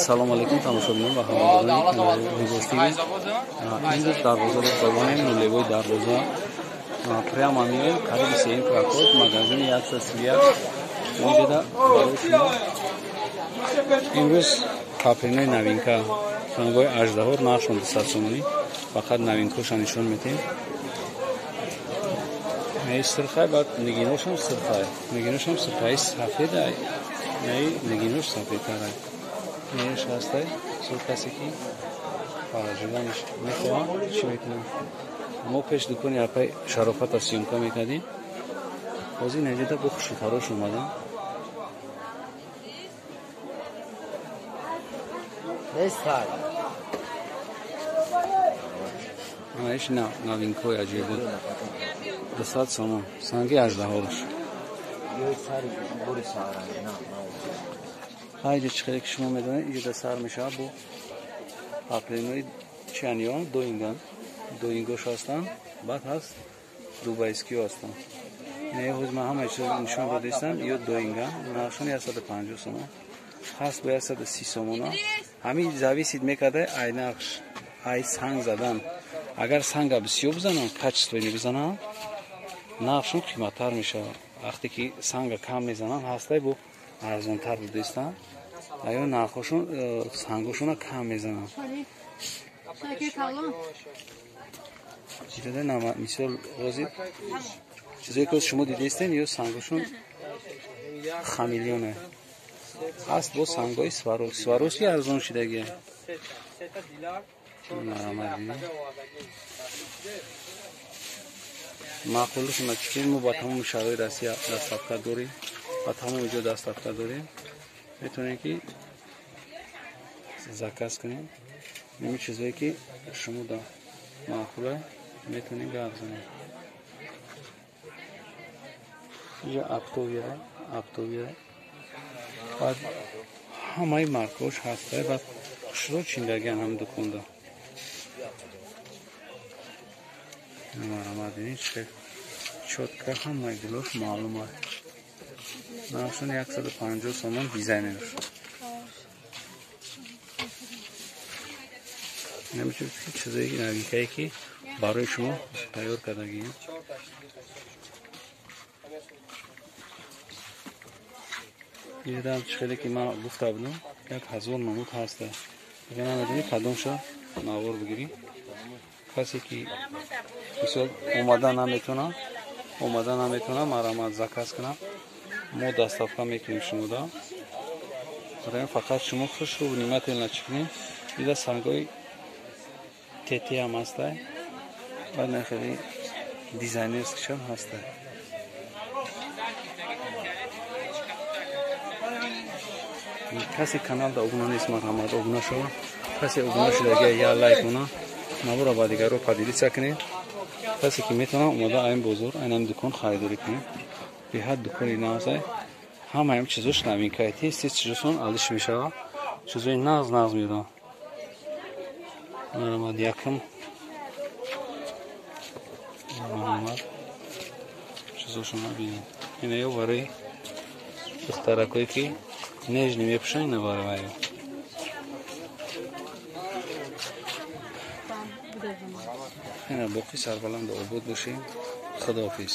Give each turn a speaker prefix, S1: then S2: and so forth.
S1: Салом алейкум тамошобинон ва ҳаводорони канали Ҳуҷоз ТВ. Имрӯз дарвозаро забонем, нулевой дарвоза. Прямо меоем, қариби сеюм проход, магазини 131. Инҷода барои шумо имрӯз папринои новинка, сангои аждаҳор, нархшон 200 сомонӣ. Фақат новинкоша нишон метем. Ай сирхай, баъд нигиношам сирхай. Нигиношам сирхай, сафедай. Ай нигинош сафедтарай. Неш ҳастай, сур касе ки фараҷуданаш мехоҳам, чӣ мекунам? Мо пеш дукони апай Шарофата съёмка мекардем. Ҳозир наҷида бо хушрӯтарош омадам. Иш новинкои аҷиб буд. 200 сомон. Санги аждаҳораш. Ҳайҷа чӣ хеле ки шумо медонед, иҷода сар мешавад бо паплинои чианиё, доинган. Доингош ҳастанд, баъд ҳаст дубайскиё ҳастанд. Ина ҳоз ман ҳамаи чиз нишон додистам, ё доинган, нархшон 150 сомон. Ҳаст бо 130 сомона. Ҳамин зависит мекарда ай нақш, ай санг задан. Агар санга бисёр бизананд, качествои бизананд, нархшон қиматтар мешавад. Вақте ки санга кам мезананд, ҳастай бо арзонтар будистанд. Аю нархошон сангошона кам мезананд. Чизода нама мисол ҳозир чизое ки шумо дидистен, ё сангошон хамелеоне. Ҳаст бо сангои Сваровски. Сваровски арзон шидагия. Маъқулашона чӣ мо ба тамоми шаҳрҳои Россия доставка дорем, ба тамоми ҷо доставка дорем. Метавонем ки заказ кунем. Ин чизое ки шумо да маъқула метавонем гап занем. Инҷа оптовия, оптовия. Баъд ҳамаи маркош ҳаста, баъд хушрӯ чиндагиан ҳам дуконда. Марҳамат, бинед чӣ чётко ҳамаи гулош маълум аст. Нархшон 150 сомон дизайнерш. Намечунед ки чизои новинкае ки барои шумо тайёр кардагием. Инам чӣ хеле ки ман гуфта будам, 1000 намуд ҳаста. Агар намедонӣ кадомша навор бигирӣ. Касе ки мисол омада наметавонад, марҳамат заказ кунам. Мо доставка мекунем шумода. Барои фақат шумо хушрӯ внимательно чӣ кунед. Ида сангои ТТ ҳам ҳастай. Баъд на хеле дизайнерскишам ҳастай. Касе каналда обуна нест, марҳамат обуна шава. Касе обуна шудагия я лайк куна. Наворо ба дигарро поделиться кунед. Касе ки метавонад омода айн бозор, айнам дукон харидорӣ кунед. Беҳад дукони навзай. Ҳамаам чизош новинкае. Тез тез чизосон алиш мешавад. Чизои нағз нағз меёранд. Марҳамат якум. Марҳамат чизошонро бинед. Ина ё барои духтаракое ки нежни мепӯшанд, ина барои вайо. Ина боқӣ сарбаланду обод бошем. Худоҳофиз.